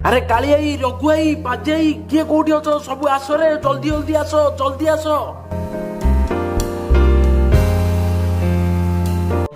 ଆରେ କାଳିଆଇ, ରଘୁଆଇ, ବାଜେଇ, କିଏ କୋଉଠି ଅଛ ସବୁ ଆସରେ, ଜଲ୍ଦି ଜଲ୍ଦି ଆସ, ଜଲ୍ଦି ଆସ।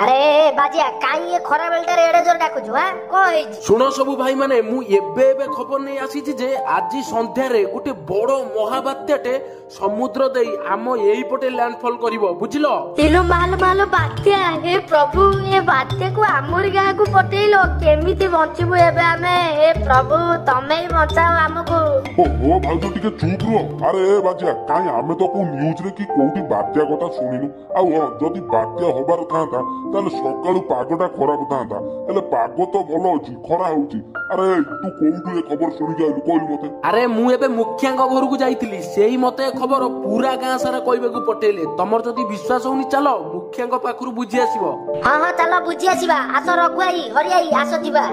ଆରେ ବାଜିଆ, କାଇଁ ଏ ଖରା ବେଳଟାରେ ଏଡେ ଜୋର ଡାକୁଛୁ? ହାଁ, କଣ ହେଇଛି? ଶୁଣ ସବୁ ଭାଇ ମାନେ, ମୁଁ ଏବେ ଏବେ ଖବର ନେଇ ଆସିଛି ଯେ ଆଜି ସନ୍ଧ୍ୟାରେ ଗୋଟେ ବଡ ମହାବାତ୍ୟାଟେ ସମୁଦ୍ର ଦେଇ ଆମ ଏଇପଟେ ଲ୍ୟାଣ୍ଡଫଲ୍ କରିବ, ବୁଝିଲ? ଇଲୋ ମାଲ ମାଲ, ବାତ୍ୟା! ହେ ପ୍ରଭୁ, ଏ ବାତ୍ୟାକୁ ଆମରି ଗାଁକୁ ପଠେଇଲ, କେମିତି ବଞ୍ଚିବୁ ଏବେ ଆମେ? ହେ ପ୍ରଭୁ, ତମେ ହିଁ ବଞ୍ଚାଅ ଆମକୁ। ଓହୋ ଭାଉଜ, ଟିକେ ଚୁପ୍ ରୁହ। ଆରେ ଏ ବାଜିଆ, କାଇଁ ଆମେ ତ କୋଉ ନ୍ୟୁଜରେ କି କୋଉଠି ବାତ୍ୟା କଥା ଶୁଣିନୁ। ଆଉ ହଁ, ଯଦି ବାତ୍ୟା ହବାର ଥାନ୍ତା ତାହେଲେ ସକାଳୁ ପାଗଟା ଖରାପ ଥାନ୍ତା, ହେଲେ ପାଗ ତ ଭଲ ଅଛି, ଖରା ହଉଛି। ଆରେ ତୁ କୋଉଠୁ ଏ ଖବର ଶୁଣିକି ଆଇଲୁ, କହିଲୁ ମତେ? ଆରେ ମୁଁ ଏବେ ମୁଖିଆଙ୍କ ଘରକୁ ଯାଇଥିଲି, ସେଇ ମତେ ଏ ଖବର ପୁରା ଗାଁ ସାରା କହିବାକୁ ପଠେଇଲେ। ତମର ଯଦି ବିଶ୍ୱାସ ହଉନି, ଚାଲ ମୁଖିଆଙ୍କ ପାଖରୁ ବୁଝି ଆସିବ। ହଁ ହଁ, ଚାଲ ବୁଝି ଆସିବା। ଆସ ରଘୁଆଇ, ହରିଆଇ, ଆସ ଯିବା।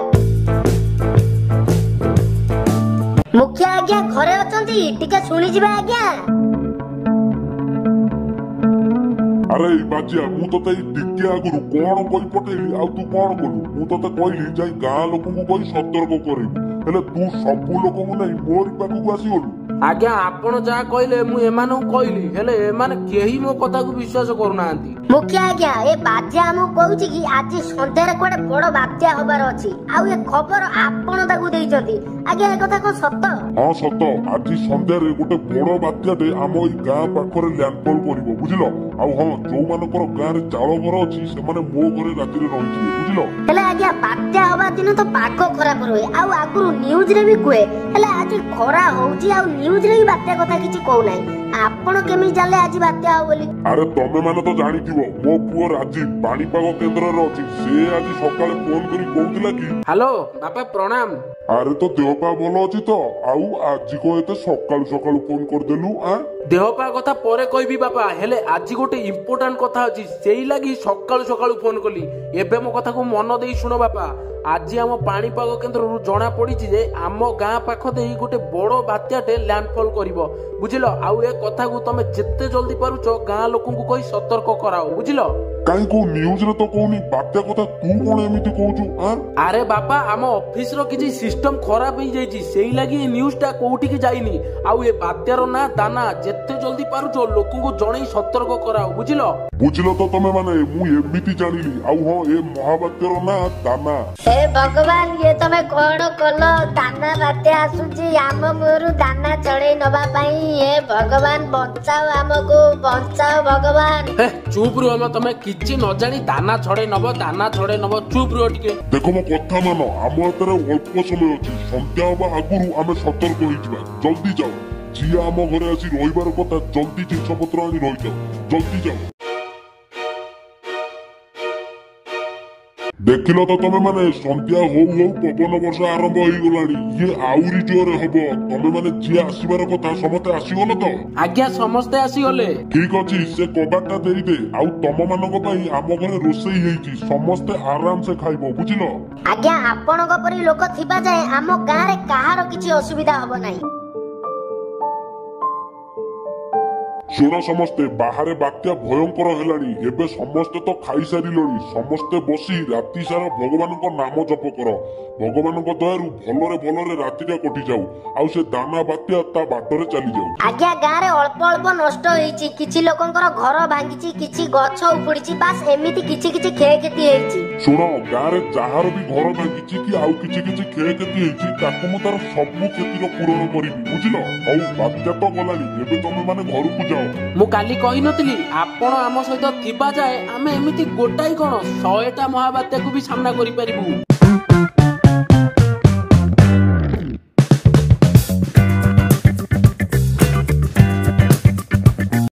ମୁଖିଆ ଆଜ୍ଞା ଘରେ ଅଛନ୍ତି, ଟିକେ ଶୁଣିଯିବା ଆଜ୍ଞା। ଆରେ ଏଇ ବାଜିଆ, ମୁଁ ତତେ ଏଇ ଟିକେ ଆଗରୁ କଣ କହି ପଠେଇଲି ଆଉ ତୁ କଣ କଲୁ? ମୁଁ ତତେ କହିଲି ଯାଇ ଗାଁ ଲୋକଙ୍କୁ କହି ସତର୍କ କରିବୁ, ହେଲେ ତୁ ସବୁ ଲୋକଙ୍କୁ ନେଇ ମୋରି ପାଖକୁ ଆସିଗଲୁ। ଆଜ୍ଞା, ଆପଣ ଯାହା କହିଲେ ମୁଁ ଏମାନଙ୍କୁ କହିଲି, ହେଲେ ଏମାନେ କେହି ମୋ କଥାକୁ ବିଶ୍ୱାସ କରୁନାହାନ୍ତି। ମୁଖିଆ ଆଜ୍ଞା, ଏ ବାତ୍ୟା ଆମକୁ କହୁଛି କି ଆଜି ସନ୍ଧ୍ୟାରେ କୁଆଡେ ବଡ ବାତ୍ୟା ହବାର ଅଛି, ଆଉ ଏ ଖବର ଆପଣ ତାକୁ ଦେଇଛନ୍ତି। ଆଜ୍ଞା, ଏ କଥା କଣ ସତ? ହଁ ସତ, ଆଜି ସନ୍ଧ୍ୟାରେ ଗୋଟେ ବଡ ବାତ୍ୟାଟେ ଆମ ଏଇ ଗାଁ ପାଖରେ ଲ୍ୟାଣ୍ଡଫଲ୍ କରିବ, ବୁଝିଲ? ଆଉ ହଁ, ଯୋଉମାନଙ୍କର ଗାଁରେ ଚାଳ ଘର ଅଛି ସେମାନେ ମୋ ଘରେ ରାତିରେ ରହିଯିବେ, ବୁଝିଲ? ହେଲେ ଆଜ୍ଞା, ବାତ୍ୟା ହବା ଦିନ ତ ପାଗ ଖରାପ ରୁହେ, ଆଉ ଆଗରୁ ନ୍ୟୁଜରେ ବି କୁହେ। ହେଲେ ଆଜି ଖରା ହଉଛି ଆଉ ନ୍ୟୁଜରେ ବି ବାତ୍ୟା କଥା କିଛି କହୁନାହିଁ। ଆପଣ କେମିତି ଜାଣିଲେ ଆଜି ବାତ୍ୟା ହବ ବୋଲି? ଆରେ ତମେ ମାନେ ତ ଜାଣିଥିବ, ମୋ ପୁଅ ରାଜୀବ ପାଣିପାଗ କେନ୍ଦ୍ରରେ ଅଛି। ସେ ଆଜି ସକାଳେ ଫୋନ କରି କହୁଥିଲା କି। ହ୍ୟାଲୋ ବାପା, ପ୍ରଣାମ। ଆରେ ତୋ ଦେହ ପା ଭଲ ଅଛି ତ? ଆଉ ଆଜି କଣ ଏତେ ସକାଳୁ ସକାଳୁ ଫୋନ କରିଦେଲୁ ଆଁ? ଦେହ ପା କଥା ପରେ କହିବି ବାପା, ହେଲେ ଆଜି ଗୋଟେ ଇମ୍ପୋର୍ଟାଣ୍ଟ କଥା ଅଛି, ସେଇ ଲାଗି ସକାଳୁ ସକାଳୁ ଫୋନ କଲି। ଏବେ ମୋ କଥାକୁ ମନ ଦେଇ ଶୁଣ ବାପା। ଆଜି ଆମ ପାଣିପାଗ କେନ୍ଦ୍ରରୁ ଜଣା ପଡିଛି ଯେ ଆମ ଗାଁ ପାଖ ଦେଇ ଗୋଟେ ବଡ ବାତ୍ୟାଟେ ଲ୍ୟାଣ୍ଡଫଲ୍ କରିବ, ବୁଝିଲ? ଆଉ ଏ କଥାକୁ ତମେ ଯେତେ ଜଲ୍ଦି ପାରୁଛ ଗାଁ ଲୋକଙ୍କୁ କହି ସତର୍କ କରାଅ, ବୁଝିଲ? କାଇଁ କୋଉ ନ୍ୟୁଜରେ ତ କହୁନି ବାତ୍ୟା କଥା, ତୁ କଣ ଏମିତି କହୁଛୁ ଆଁ? ଆରେ ବାପା, ଆମ ଅଫିସର କିଛି ସିଷ୍ଟମ ଖରାପ ହେଇଯାଇଛି, ସେଇ ଲାଗି ଏ ନ୍ୟୁଜଟା କୋଉଠିକି ଯାଇନି। ଆଉ ଏ ବାତ୍ୟାର ନାଁ ଦାନା। ଯେତେ ଜଲ୍ଦି ପାରୁଛ ଲୋକଙ୍କୁ ଜଣେଇ ସତର୍କ କରାଅ, ବୁଝିଲ? ବୁଝିଲ ତ ତମେ ମାନେ, ମୁଁ ଏମିତି ଜାଣିଲି। ଆଉ ହଁ, ଏ ମହାବାତ୍ୟାର ନାଁ ଦାନା। ହେ ଭଗବାନ, ଇଏ ତମେ କଣ କଲ? ଦାନା ବାତ୍ୟା ଆସୁଛି ଆମ ମୁହଁରୁ ଦାନା ଚଢେଇ ନବା ପାଇଁ। ହେ ଭଗବାନ, ବଞ୍ଚାଅ ଆମକୁ, ବଞ୍ଚାଅ ଭଗବାନ। ହେ ଚୁପ୍ ରୁହ ମ, ତମେ କିଛି ନ ଜାଣି ଦାନା ଛଡେଇ ନବ, ଦାନା ଛଡେଇ ନବ। ଚୁପ୍ ରୁହ ଟିକେ। ଦେଖ, ମୋ କଥା ମାନ, ଆମ ହାତରେ ଅଳ୍ପ ସମୟ ଅଛି। ସନ୍ଧ୍ୟା ହବା ଆଗରୁ ଆମେ ସତର୍କ ହେଇଯିବା। ଜଲ୍ଦି ଯାଅ, ଯିଏ ଆମ ଘରେ ଆସି ରହିବାର କଥା ଜଲ୍ଦି ଜିନିଷ ପତ୍ର ଆଣି ରହିଯାଅ, ଜଲ୍ଦି ଯାଅ। ଦେଖିଲ ତ ତମେ ମାନେ, ସନ୍ଧ୍ୟା ହଉ ହଉ ପବନ ବର୍ଷା ଆରମ୍ଭ ହେଇଗଲାଣି। ଇଏ ଆହୁରି ଜୋରେ ହବ। ତମେ ମାନେ ଯିଏ ଆସିବାର କଥା ସମସ୍ତେ ଆସିଗଲ ତ? ଆଜ୍ଞା, ସମସ୍ତେ ଆସିଗଲେ। ଠିକ ଅଛି, ସେ କବାଟଟା ଦେଇଦେ। ଆଉ ତମ ମାନଙ୍କ ପାଇଁ ଆମ ଘରେ ରୋଷେଇ ହେଇଛି, ସମସ୍ତେ ଆରାମସେ ଖାଇବ, ବୁଝିଲ? ଆଜ୍ଞା, ଆପଣଙ୍କ ପରି ଲୋକ ଥିବା ଯାଏ ଆମ ଗାଁରେ କାହାର କିଛି ଅସୁବିଧା ହବ ନାହିଁ। ଶୁଣ ସମସ୍ତେ, ବାହାରେ ବାତ୍ୟା ଭୟଙ୍କର ହେଲାଣି। ଏବେ ସମସ୍ତେ ତ ଖାଇସାରିଲଣି, ସମସ୍ତେ ବସି ରାତି ସାରା ଭଗବାନଙ୍କ ନାମ ଜପ କର। ଭଗବାନଙ୍କ ଦୟାରୁ ଭଲରେ ଭଲରେ ରାତିଟା କଟିଯାଉ, ଆଉ ସେ ଦାନା ବାତ୍ୟା ତା ବାଟରେ ଚାଲିଯାଉ। ଆଜ୍ଞା, ଗାଁରେ ଅଳ୍ପ ଅଳ୍ପ ନଷ୍ଟ ହେଇଛି। କିଛି ଲୋକଙ୍କର ଘର ଭାଙ୍ଗିଛି, କିଛି ଗଛ ଉପୁଡିଛି, ବାସ୍ ଏମିତି କିଛି କିଛି କ୍ଷୟକ୍ଷତି ହେଇଛି। ଶୁଣ, ଗାଁରେ ଯାହାର ବି ଘର ଭାଙ୍ଗିଛି କି ଆଉ କିଛି କିଛି କ୍ଷୟକ୍ଷତି ହେଇଛି, ତାକୁ ମୁଁ ତାର ସବୁ କ୍ଷତିର ପୂରଣ କରିବି, ବୁଝିଲ? ହଉ, ବାତ୍ୟା ତ ଗଲାଣି, ଏବେ ତମେ ମାନେ ଘରକୁ ଯାଅ। ମୁଁ କାଲି କହିନଥିଲି, ଆପଣ ଆମ ସହିତ ଥିବା ଯାଏ ଆମେ ଏମିତି ଗୋଟାଏ କଣ 100ଟା ମହାବାତ୍ୟାକୁ ବି ସାମ୍ନା କରିପାରିବୁ।